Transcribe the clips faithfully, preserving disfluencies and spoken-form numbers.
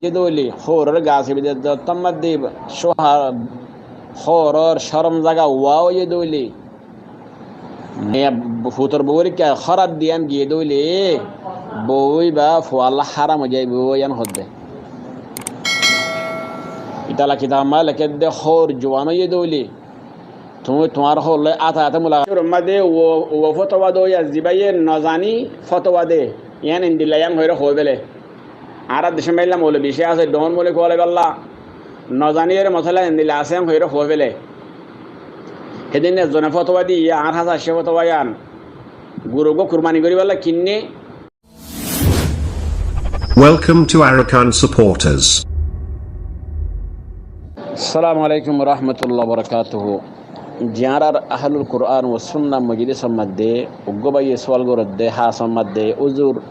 yé dóile, hóoror gaa sibi de ottór maddé cóuhar, hóoror córom zaga wá óiye dóile, maiya futor bou ikká hórat diyan giyé dóile, bou íba fuallá háram ói zaibou, yián hoódde. Ítalla kitabor maze lekédde hóor juwan óiye dóile, tuñí tuáñr hóor loi áte áte mulakat. Cúrur maze uo, uo fótowa dóiya zibáye nozaní fótowa de, yián endilla yián hoiyóre hoói féle. Añárar decót mailla moulovi bicí asé, dhoóñr moulovi kuwalai bálla. Nozaníyore mosala endilla asé yián hoiyóre hoói féle. Hédin ezzone fótowa diyé, añár hañsé aiccé fótowa yián. Guru uggúa kurbani goríballa kinné. Welcome to Arakan Supporters. Assalamu alaikum warahmatullahi wabarakatuhu. Ziyarar Ahlul Quran wa Sunna Mojlisor maddé uggúa báiye sual gorédde, hásor maddé, "Uzur,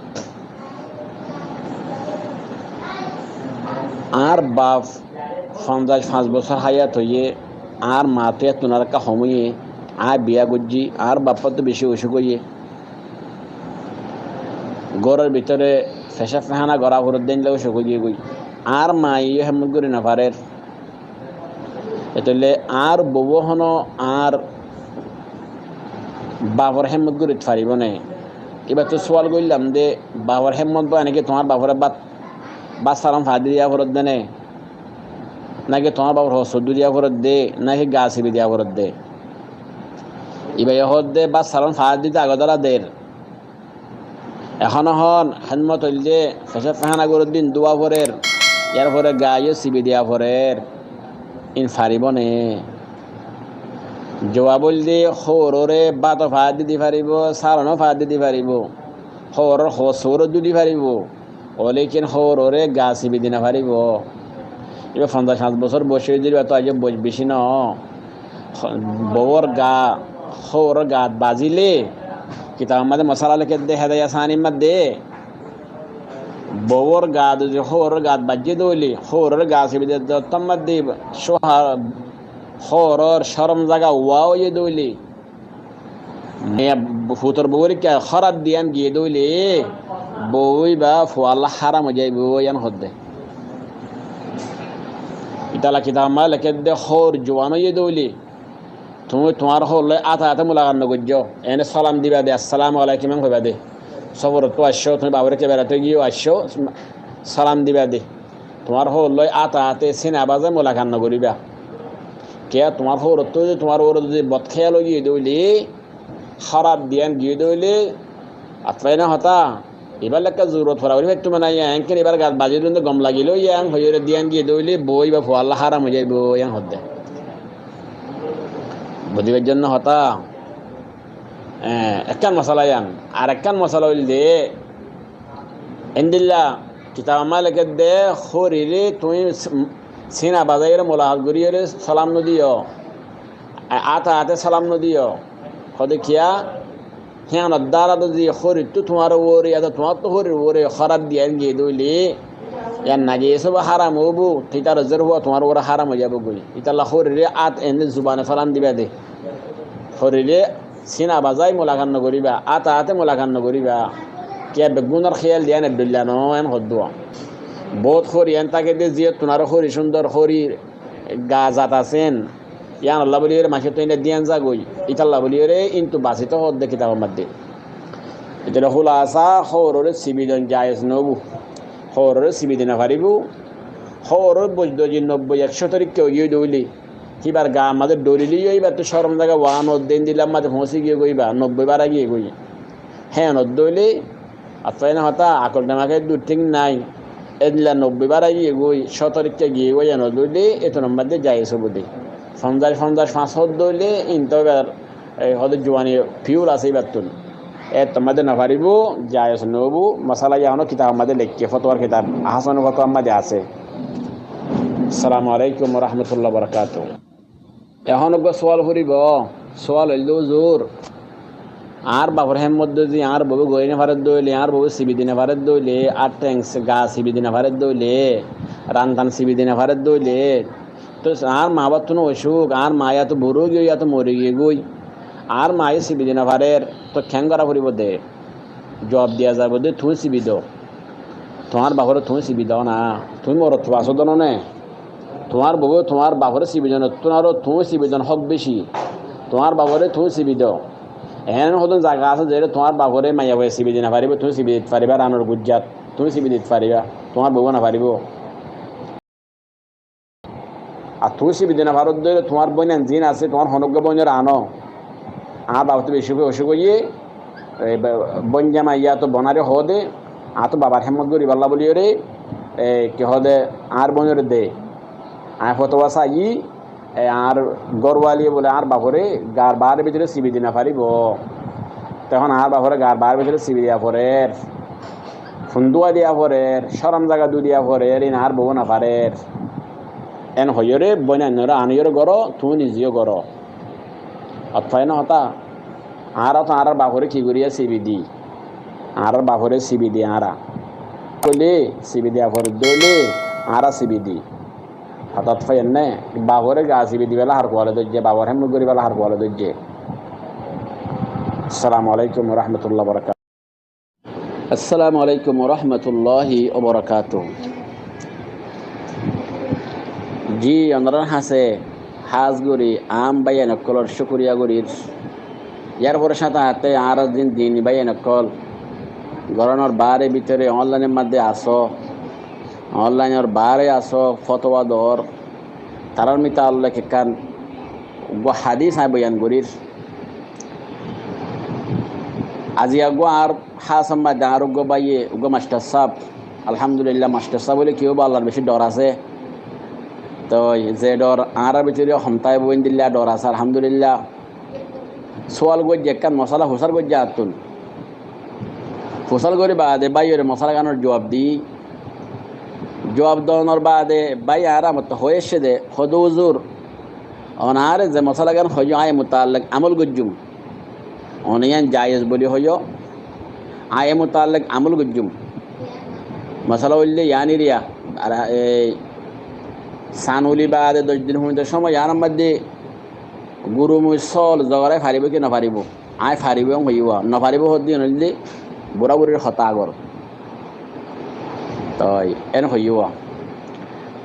añár baf fonzaic fañs bosór háyat óiye, añár maa tó ettun arekká hom óiye, aññí biya goijjí, añár baffá tó bicí ocúk óiye." Góror bútore fecáf faihána gorá foredde, endilla ocúk ói giyé goi. Añár maye yó hédmot gorí nofarér. Etolla añár bouwó honó añár bafor hédmot gorí faribó né? Íbattú sual goillám dé, bafor hédmot bóle ki tuáñr bafore bát, bát salon faáddi diya foredde né? Náki tuáñr bafor hossú diya foredde, náki gaa sibi diya foredde? Íbaye hoódde bát salon faáddi dito agor dóra der. Ehón ehón hédmot óilde fecáf faihána gorédde ín dúwa forer, yárfore gaa yó sibi diya forer, ín faribó né? Juwab óilde hóororé báto faáddi di faribó, salonó faáddi di faribó, hóoror hossúoré dúi di faribó. Olekin hóororé gaa sibi di nofaribó. Íba fonzaic fañs bosór boc óiye dé, íba tó aijjó boc bicí noó. Bouwor gaa hóoror gaat bazíle, kitabor maddé mosala lekédde Hedaya Sanir maddé, bouwor gaa zodi hóoror gaat baijjé dóile, hóororé gaa sibi de ottór maddé cóuhar, hóoror córom zaga wá óiye dóile, maiya futor bou ikká hórat diyan giyé dóile, bou íba fuallá háram ói zaibou, yián hoódde. Ítalla kitabor maze lekédde hóor juwan óiye dóile, tuñí tuáñr hóor loi áte áte mulakat nogoijjó. Ene salam diba de, "Assalamu alaikum" yián hoiba de. Sóforottú aiccó, tuñí baforé kiyá beraitó giyó aiccó, salam diba de. Tuáñr hóor loi áte áte sína bazái mulakat nogoríba. Kiyá tuáñr hóorottú zodi tuáñr uore zodi bot héyal ói giyé dóile, hóraf diyan giyé dóile, atfáina hotá, ibár lekká zorurot fura gorí faittóu mane, yá enkén ibár gat bazí dóinde gom lagilóu, yá en hoiyóre diyan giyé dóile, bou ibá fuallá háram ói zaibou, yá en hoódde. Buzíbar zonno hotá, e, ekkán mosala yían. Ar ekkán mosala óilde, endilla kitabot lekédde, hóorire tuñí s-, sína bazaiyóre mulakat goríyore salam nodiyó. A-, áte áte salam nodiyó. Hóde kiyá? Híyanor dára zodi hóorittú tuáñr uore, yáto tuáñrttú hóorir uore hóraf diyan giyé dóile, yían najais óibo, háram óibo, te ítar zérfua tuáñr uore háram ói zaibou goi. Ítalla hóorire át ende zubane salam diba de. Hóorire sína bazái mulakat nogoríba, áte áte mulakat nogoríba. Kiyá beggúnor héyal diyan ek dóilla noó, en hoddúa. Bout hóori en táke de, zíyottún aró hóori cúndor hóori gaa zat asé en. Yíanolla bóliyore maincóttu ende diyan zagói. Ítalla bóliyore íntu basitó hoódde kitabor maddé. Ítalla húlasa hóorore sibi don jaiz noóibo. Hóorore sibi di nofaribóu. Hóoror boc zodi nobboi ekcót ikká ói giyói dóile, híbar gaar mazé dóri loiyó, íbattú córom zaga wá noódde, endilla mazé foóñsi giyói goi, íba nobboi bára giyói goi. Hé noódde óile, atfáina hotá, akol demak eddur thík nái. Endilla nobboi bára giyói goi, cót ikká giyói goi, hé noódde óile, étunor maddé jaiz óibo de. Fonzaic, fonzaic fañs hoódde óile, íntu íbar, e, hoóde juwani fiyul asé íbattún. Étunor maddé nofaribóu, jaiz noóibo, mosala yían ehóno kitabor maddé leikké, fotowar kitab, Ahsanul Fotowar maddé asé. Assalamu alaikum wa rahmatullahi wa barakatuhu. Ehón uggúa sual foribó, sual óilde, "Uzur, añár bafor hédmot zodi añár bouwe gorí nofaredde óile, añár bouwe sibi di nofaredde óile, át theng s-, gaa sibi di nofaredde óile, ran tan sibi di nofaredde óile, tóu añár maa báiyattún ocúk, añár maa yáto buró giyói, yáto mori giyói goi, añár maaye sibi di nofarér, tóu keén gorá foribó de?" Juwab diya zaibo de, "Tuñí sibi do." Tuáñr baforé tuñí sibi do na, tuñí morot asó do no né? Tuáñr bouwe tuáñr baforé sibi do na, tuáñró tuñí sibi do na hók beci. Tuáñr baforé tuñí sibi do. Eén hodún zaga asé zeré tuáñr baforé maiyafuaye sibi di no faribó, tuñí sibi di faribá, ranor gujjat tuñí sibi di faribá, tuáñr bouwe no faribó. Ar tuñí sibi di no faró de óile tuáñr bóinain ziín asé, tuáñr honógga bóinoré ano. Añár babattú beci ocúk óiye, e, ba-, bóin zamai yá to bonaré hoó de, añáttu babar hédmot goríballa bóliyoré, e, ki hoó de, añár bóinoré de. Aññí fotowa saiyí, e, añár górwaliye bóle añár baforé gaar baáror bútore sibi di no faribó. Tohón añár baforé gaar baáror bútore sibi diya forer. Fun dúa diya forer, córom zaga dúi diya forer, iín añár bouwe no farer. Eén hoiyóre bóinainoré aniyóre goró, tuñí nize yó goró. Hotá faiyo né hotá? Añára to añárár baforé ki gorí sibi di? Añárár baforé sibi di añára. Óile sibi diya forer de óile añára sibi di. Hotá faiyo né? Baforé gaa sibi dibálla har kuwale dóijje, bafor hédmot goríbálla har kuwale dóijje. Assalamu alaikum wa rahmatullahi wa barakatuhu. Assalamu alaikum wa rahmatullahi wa barakatuhu. Ji, onorár hañsé hás gorí aám báiyain ókkolór cúkuriya gorír. Yárfore sáñte sáñte añára din dini báiyain ókkol, gorónor baáre bútore onlainor maze asó, onlainor baáre asó, fotowa doór, tarár mutaallek ekkán uggúa hadís aññí boyan gorír. Aziya uggúa añár hásor maze añár uggúa báiye, uggúa mastor sáb, alhamdulillah, mastor sáb óile ki óibo, Allar beci dhor asé. Toi ze dhor añárár bútore hom táibo, endilla dhor asé, alhamdulillah. Sual goijjé, ekkán mosala fusár goijjé añáttun. Fusár gorí baade báiyoré mosalagánor juab di. Juab doonor baade báiye añára mottú hoói aiccé de, hoóde, "Uzur, one añáre ze mosalagán hoiyó, aññí e mutaallek amól goijjúm." One yián jaiz bóli hoiyó, aññí e mutaallek amól goijjúm. Mosala óilde yián eriya, ar, e, san uli baade doc din foijjonto cómoi yiánor maze guru mui sóol zogarai faribó ki nofaribó? Aññí faribó en hoiyí wa, nofaribó hoódde yián óilde burá-burir hotá agor. Toi en hoiyí wa.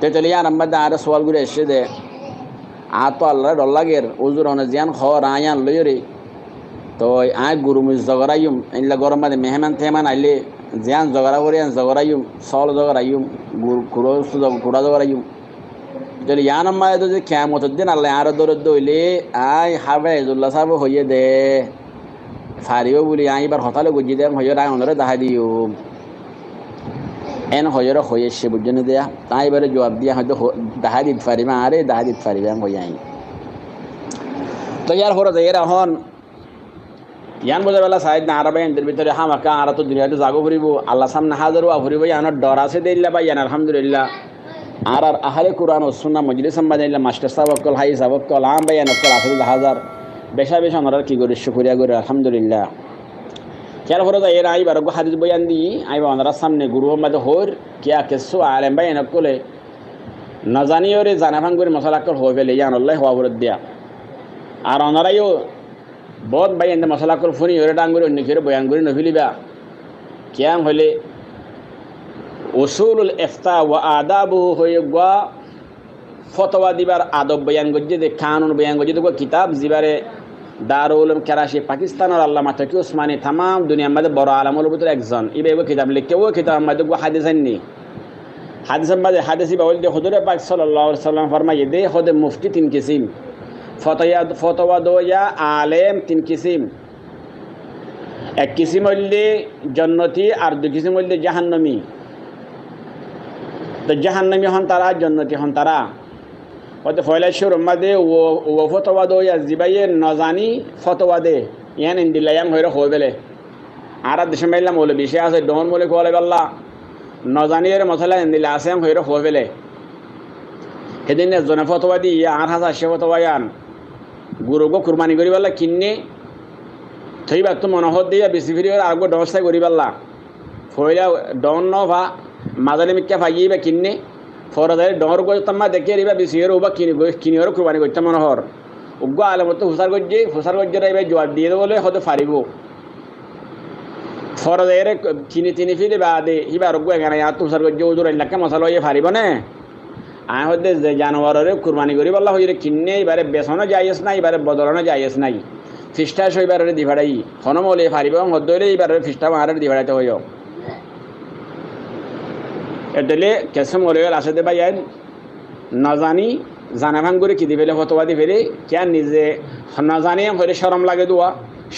Te toile yiánor maze añáre sual gorí aiccé de, añáttu Allaré dhor lager, uzur one ziyán hoór aññí yián loiyóre. Toi aññí guru mui zogoraiyum, eilla góror maze meheman-teheman ailé ziyán zogora gorí yián zogoraiyum, sóol zogoraiyum, gur-, kurá zog-, kurá zogoraiyum. Zodi yiánor maze zodi kiyamotor din Allaye añáre dóre de óile, aññí Háfez Aizullah sábe hoiyé de, faribó buli aññí íbar hotá loi goijjí de, hoiyóre aññí onoré dahái diyum. En hoiyóre hoiyé cé, buijjó né de, aññí íbare juab diyé, hoiyé de ho-, dahái dit faribá añáre, dahái dit faribá, en hoiyé aññí. Toi yárfore zaiyóre ehón yián buzái bála saáid de, añára báiyaindor bútore hámaká añára to duniyait zagói foribó, Allar sámne házir ówa foribó, yiánor dhor asé de, eilla báiyain, alhamdulillah. Añárar Ahale Kuran wa Sunna mojlisor maze eilla mastor sáb ókkol, háji sáb ókkol, aám báiyain ókkol asé de házar. Beca-beci onorár ki gorí, cúkuriya gorí, alhamdulillah. Yárfore zaiyóre aññí íbar uggúa hadís boyan di, aññí íba onorár sámne gurufór maze hoóir, kiyá kessú alem báiyain ókkole nozaníyoré zanafán gorí mosala ókkol hoói féle, yiánolla hoóa foredde. Ar onorá yó Bóut báiyainde mosala ókkol fúniyoré dháñgori oinno kiyóre boyan gorí nofélaiba. Kiyá hoilé Usulul Ifta wa Adabuhu hoiyé uggúa fótowa dibar adob boyan goijjé dé, kanun boyan goijjé dé uggúa kitab, zibáre Darul Ulum Karachi Pakistanor Allama Toki Usmani tamám duniyar maze boro alem ókkolor bútore ekzon. Íba uggúa kitab leikké, ó kitabor maze uggúa hádis ainné. Hádisor maze hádis íba óilde Huzure Pak sallallahu alaihi wasallam formaiyé dé, hóde mufti tin kisím, fotowa, fotowa doya alem tin kisím. Ek kisím óilde jonnoti, ar dui kisím óilde jahannomi. Toi jahannomi hon tará, jonnoti hon tará? Hóde foila cúrur maze uo, uo fotowa doya zibáye nozaní fotowa de, yián endilla yián hoiyóre hoói féle. Añárar decór maze eilla moulobi bicí asé, dhoóñr moulobi hoói bála, nozaníyoré mosala endilla asé yián hoiyóre hoói féle. Hédin ezzone fótowa diyé, añár hañsé aiccé fótowa yián. Guru uggúa kurbani goríballa kinné, toi íbattú mone hoódde íba bisi fériyóre areggúa dhoóñr sai goríballa. Foila dhoóñr nófa, mazé mikká faiyé íba kinné, fore zaiyóre dhoóñr uggúa tamma dekíyore íba bisi fériyóre uggúa kini goi-, kiniyóre kurbani goittó mone hoór. Uggúa alemottú fusár goijjé, fusár goijjé íba juab diyé dé bóle hóde faribó. Fore zaiyóre kini tini fili baade íbar uggúa eggúa yían ot fusár goijjé, "Huzur, eillakká mosala óiye faribó né?" Aññí hoóidde ze januwaroré kurbani goríbolla hoiyóre kinné, íbaré besóno jaiyes nái, íbaré bodolono jaiyes nái. Fisthá só íbaré di feçáiyi. Honó mouloviye faribó hoódde óile íbaré fisthá añáráre di feçáito hoiyó. Eddóile kessú moulovi ókkol asé dé báiyain, nozaní, zana fán gorí ki di félé, fotuwa di félé, kiyá nize nozaní hoiyóre córom lage dé,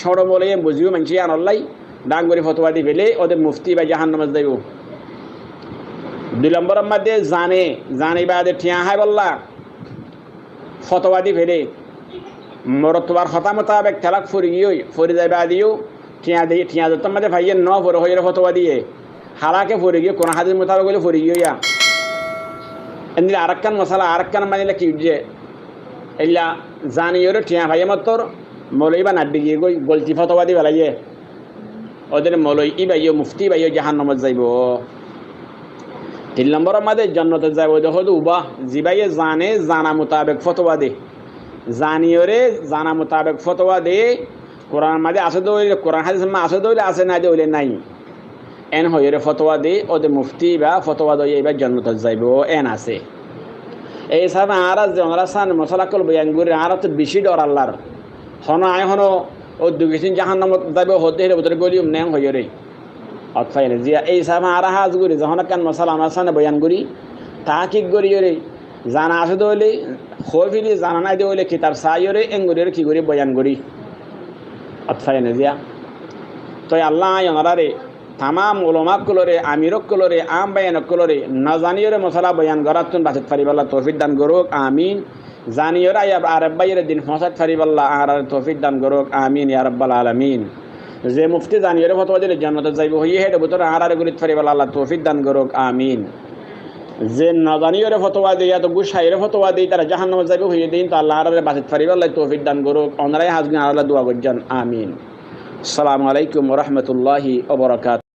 córom óile buzibó maincé yíanolla, dháñ gorí fotuwa di félé, óde muftí íba jahannamot zaibó. Dui lombor or mazé zane, zani baade thiañ háibolla fotuwa di félé, morotfuwar hotá mutabek talak fori giyói, fori zai baade yó, thiañ de, thiañ zottór mazé faiyé no fore hoiyóre fotuwa diyé. Halake fori giyé, Kuran hádis mutabek óile fori giyói yá. Endilla arekkán mosala, arekkán mani ki óiye? Eilla zaniyóre thiañ faiyé mottor, moulovi íba naddi giyé goi, golti fotuwa di felaiyé. Ódele moulovi íba yó, muftí íba yó jahannamot zaibó. Tin lombor or mazé jonnotot zaibó dé hoódde uba, zibáye zane, zana mutabek fotuwa de. Zaniyóre zana mutabek fotuwa de, Kuran or mazé asé dé óile, Kuran hádis or mazé asé dé óile asé, nái dé óile nái. En hoiyóre fotuwa de, óde muftí íba fotuwa doiye íba jonnotot zaibó, en asé. Ei hísafe añára ze onorár sámne mosala ókkol boyan gorí, añárattú bicí dhor Allar. Honó aññí honó ó dui kisím jahannamot zaibó hoódde híre bútore góliyum né en hoiyóre. Ot faiyó né ziya, ei hísafe añára hás gorí ze honó ekkán mosala onorár sámne boyan gorí, tahkik goríyóre, zana asé dé óile hoói feli, zana nái dé óile kitab saiyóre, en goríyóre ki gorí boyan gorí. Ot faiyó né ziya. Toi Allah aññí onoráre, tamam ulama ókkolóre, amir ókkolóre, aám báiyain ókkolóre, nozaniyóre mosala boyan goráttun basit faribálla toufik dan gorók, amin. Zaniyóre aiyá ar ek báiyore din foóñsait faribálla añáráre toufik dan gorók, amin, ya rabbal alamin. Ze muftí zaniyóre fotuwa dile jonnotot zaibó hoiyé, héçe bútore añáráre gólit faribálla Allah toufik dan gorók, amin. Ze nozaniyóre fotuwa de, yáto gúc háiyóre fotuwa de, ítara jahannamot zaibó hoiyé de, híntu Allah añáráre basit faribálla toufik dan gorók, onorá hás gorí añárálla dua goijjón, amin. Assalamu alaikum wa rahmatullahi wa barakatuhu.